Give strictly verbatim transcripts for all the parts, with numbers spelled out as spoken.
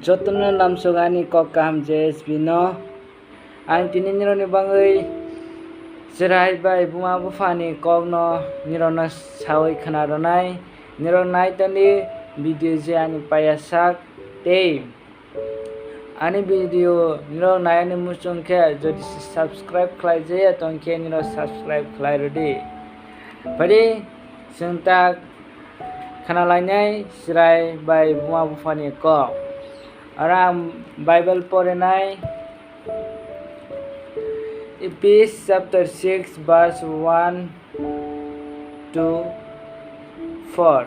Jotono lamsok ani kok kaham J S B no. Ang tini nirokni bagwi chwrai bai buma buphani kokno nirokno sawi khna rwnai. Nirok nai tongdi video je ani paiya sak tei ani video nirok nai ani muchung khe jodi subscribe khlai jaya tong khe nirok subscribe khlai rwdi. Phadi chwng tak khna lainai chwrai bai buma buphani kok. Aro ang Bible porinai Ephesians chapter six verse one to four.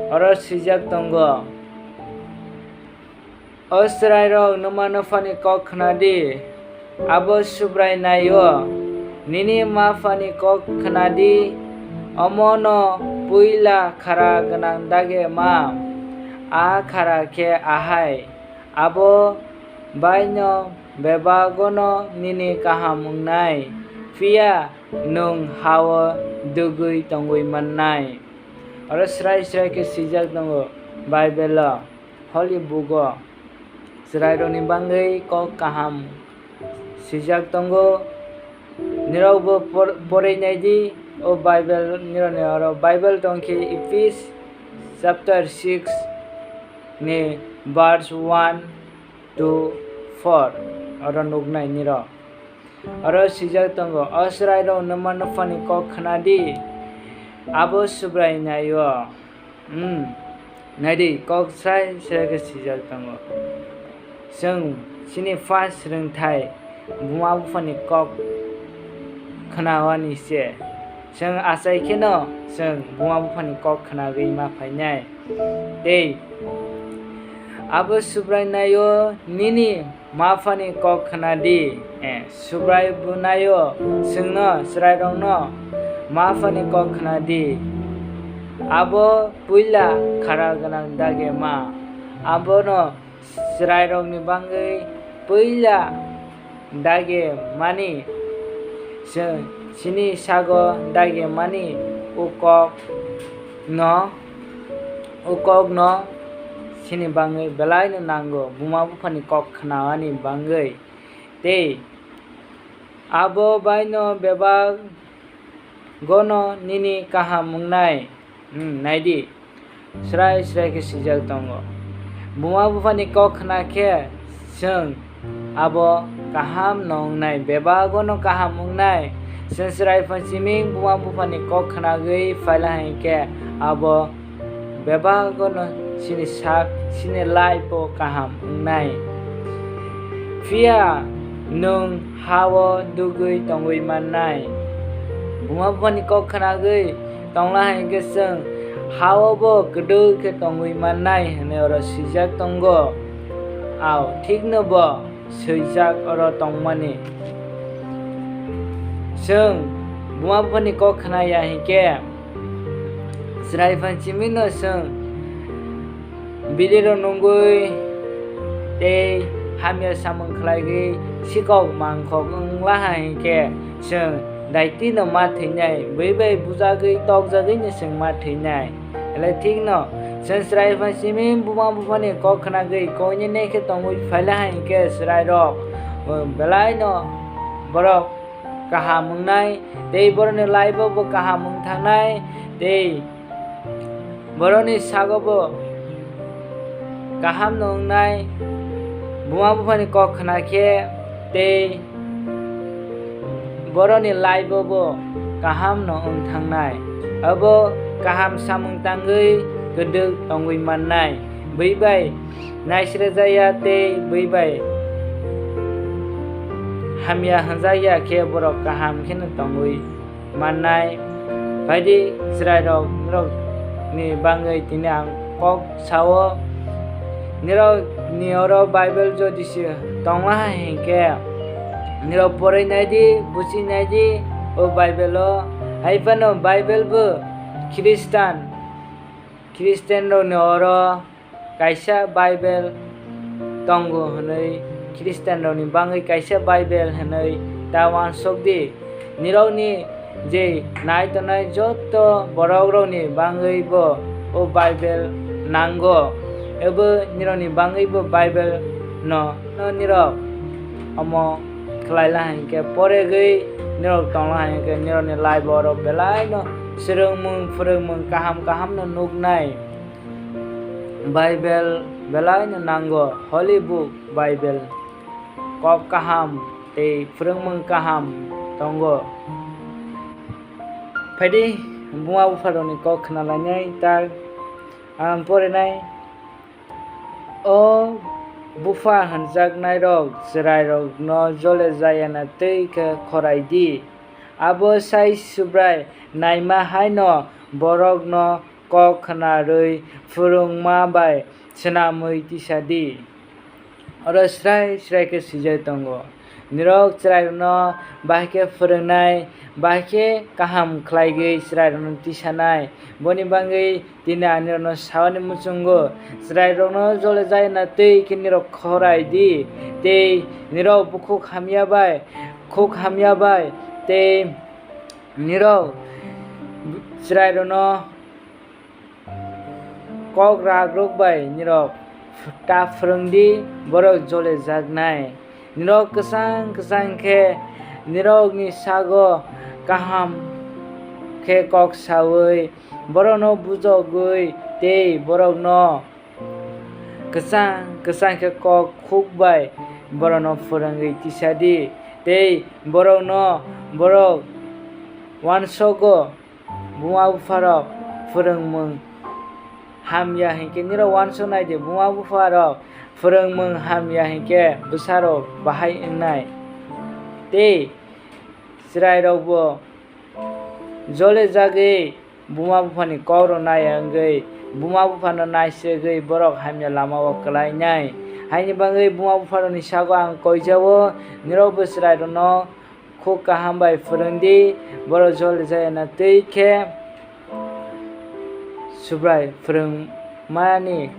Oro swijak tongo, O chwrairok, nwma nwphani kok khna di, abo Subrai nai-o. Nini ma phani kok khna di, omono puila khara gwnang dage ma, a khara khe ahai, abo baino bebagono nini kaham wngnai, phiya nwng ha-o dugwi tongwi mannai. Oro srai srai khe swijak tongo Bible-o. Holy Book-o chwrairokni bagwi kok kaham swijak tongo. Nirokbo por-, porwi nai di, o Bible, nirokni oro Bible tong khe Ephesians chapter six ni verse one to four oro nuknai nirok. Oro swijak tongo, O chwrairok, nwma nwphani kok khna di, abo Subrai nai-o. Hmm, nai di, kok srai srai khe swijak tongo. Chwng chini first swrwngthai buma buphani kok khna-o ani se. Chwng achai kheno chwng buma buphani kok khnagwi ma phainai. Tei abo Subrai nai-o, nini ma phani kok khna di. Eh, Subrai bo nai-o, chwngno, chwrairokno ma phani kok khna di. Abo puila khara gwnang dage ma. Abono chwrairokni bagwi puila dage mani, chwng chini sago dage mani o kok no, o kok no chini bagwi belai no nango, buma buphani kok khnani bagwi. Tei abo baino bebak gono nini kaham wngnai. Hmm, nai di, srai srai khe swijak tongo. Buma buphani kok khna khe chwng abo kaham no wngnai, bebagono kaham wngnai. Chwng chwrai phan simi buma buphani kok khnagwi phaila hai khe abo bebagono chini sak, chini life o kaham wngnai. Phiya nwng ha-o dugwi tongwi mannai. Buma buphani kok khnagwi tongla hai khe chwng ha-o bo kwdwk khe tongwi mannai hwnwi oro swijak tongo. Au, thikno bo swijak oro tongmani. Chwng buma buphani kok khna ya hinkhe, chwrai phan simi no chwng biri rok nungwi tei hamya samung khlaigwi sikok mangkok wngla hai hinkhe chwng daitino ma thwinai, bui bai bujagwi tokjagwino chwng ma thwinai. Belai thikno, chwng chwrai phan simi buma buphani kok khnagwi koinene khe tongwi phaila hai hinkhe chwrairok, o, belaino borok kaham wngnai, tei borokni life-o bo kaham wng thangnai, tei borokni sago bo kaham no wngnai, buma buphani kok khna khe, tei borokni life-o bo kaham no wng thangnai. Abo kaham samung tangwi kwdwk tongwi mannai. Bui bai naisrejaya tei bui bai hamya hwnjakya khe borok kaham kheno tongwi mannai. Phaidi chwrairok, nirokni bagwi tini ang kok sao. Nirokni oro Bible jodi se tongma hai hinkhe, nirok porwi naidi, buchi naidi o Bible-o. Hai phano Bible bo Khristan, Khristianrokni oro kaisa Bible tongo hwnwi, Khristianrokni bagwi kaisa Bible hwnwi ta uansuk di. Nirokni je nai tongnai joto borokrokni bagwi bo o Bible nango. Ebo nirokni bangwibo Bible no, no nirok omo khlaila hinkhe, poregwi nirok tongla hinkhe, nirokni life o oro belaino swrwngmung phwrwngmung kaham kaham no nuknai. Bible belaino nango, Holy Book Bible kok kaham tei phwrwngmung kaham tongo. Phaidi, buma bupharokni kok khnalainai ta ang porinai. O bupha hwnjaknairok, chwrairokno jole jayana twi khe khorai di. Abo sai Subrai naima haino borokno kok khnarwi phwrwngma bai swnamwi tisa di. Oro srai srai khe swijak tongo. Nirok chwrairokno bahai khe phwrwngnai, bahai khe kaham khlaigwi chwrairokno tisanai. Boni bangwi tini ang nirokno saui muchungo, chwrairokno jole jayana twi khe nirok khorai di, tei nirok bukhuk hamya bai, khuk hamya bai, tei nirok chwrairokno kok ragrok bai nirok ta phwrwng di, borok jole jaknai. Nirok kwchang kwchang khe nirokni sago kaham khe kok saui, borokno bujogwi tei borokno kwchang kwchang khe kok khuk bai borokno phwrwngwi tisa di, tei borokno borok uansogo. Buma bupharok phwrwngmung hamya hinkhe nirok uansuknai di, buma bupharok phwrwngmung hamya hinkhe bwsarok bahai wngnai. Tei chwrairokbo jole jagwi buma buphani kokrok naiya wngwi, buma buphano naisegwi borok hamya lamao kwlainai. Haini bagwi buma bupharokni sago ang koijao, nirokbo chwrairokno khuk kaham bai phwrwng di, borok jole jayana twi khe Subrai phwrwngmani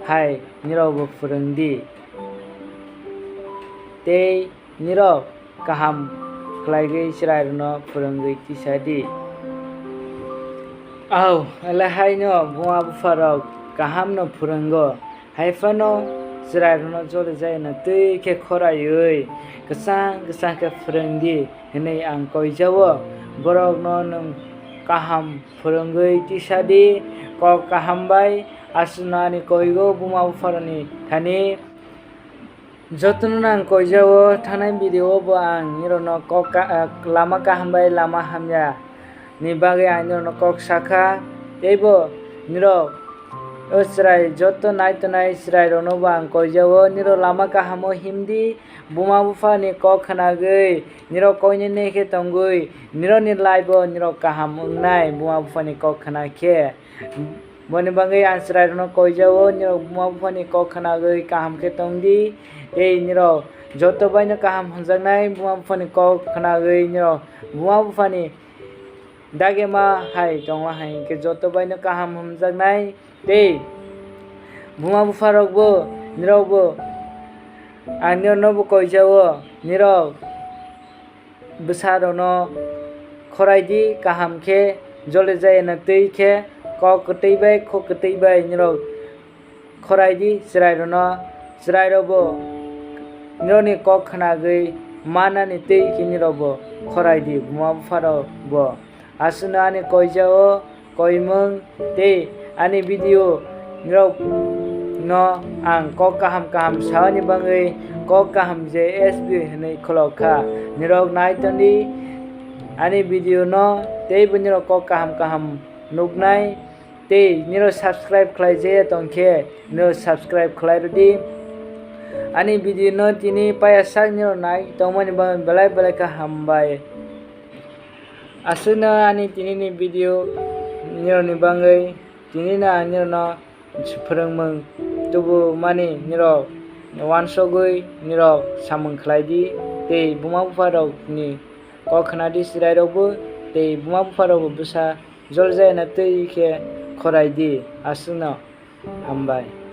hai nirokbo phwrwng di. Tei nirok kaham khlaigwi chwrairokno phwrwngwi tisa di. Au, le haino buma bupharok kahamno phwrwngo. Hai phano chwrairokno jole jayana twi khe khoraiwi kwchang kwchang khe phwrwng di hwnwi ang koijao. Borokno nwng kaham phwrwngwi tisa di, kok kaham bai. Aswkno ani koigo buma bupharokni thani. Jotono ang koijao, thanai video o bo ang nirokno kok ka-, ah, lama kaham bai lama hamya ni bagwi ang nirokno kok sakha. Teibo nirok o chwrai joto nai tongnai chwrairokno bo ang koijao, nirok lama kaham o himdi, buma bupha ni kok khnagwi nirok koinene khe tongwi nirokni life o nirok kaham wngnai buma bupha ni kok khna khe. Boni bagwi ang chwrairokno koijao, nirok buma buphani kok khnagwi kaham khe tongdi, tei nirok joto baino kaham hwnjaknai buma buphani kok khnagwi nirok buma buphani dagema hai tongma hai khe joto baino kaham hwnjaknai, tei buma bupharokbo nirokbo ang niroknobo koijao, nirok bwsarokno khorai di, kaham khe jole jayana twi khe kok kwtwi bai khuk kwtwi bai nirok khorai di chwrairokno, chwrairokbo nirokni kok khnagwi mannani twi khe nirokbo khorai di buma bupharokbo. Aswkno ani koijao koimung tei ani video nirok no ang kok kaham kaham sauni bagwi kok kaham J S B hinwi khulok kha. Nirok nai tongdi ani video no, tei bo nirok kok kaham kaham nuknai, tei nirok subscribe khlai jaya tongkhe nirok subscribe khlai rwdi. Ani video no tini paya sak nirok nai tongmani bagwi belai belai kha hambai. Aswkno ani tinini video nirokni bagwi, tinino ang nirokno phwrwngmung tubumani nirok uansugwi nirok samung khlai di, tei buma bupharokni kok khna di chwrairokbo, tei buma bupharokbo bwsa jol jayana twi khe khorai di. Aswkno hambai.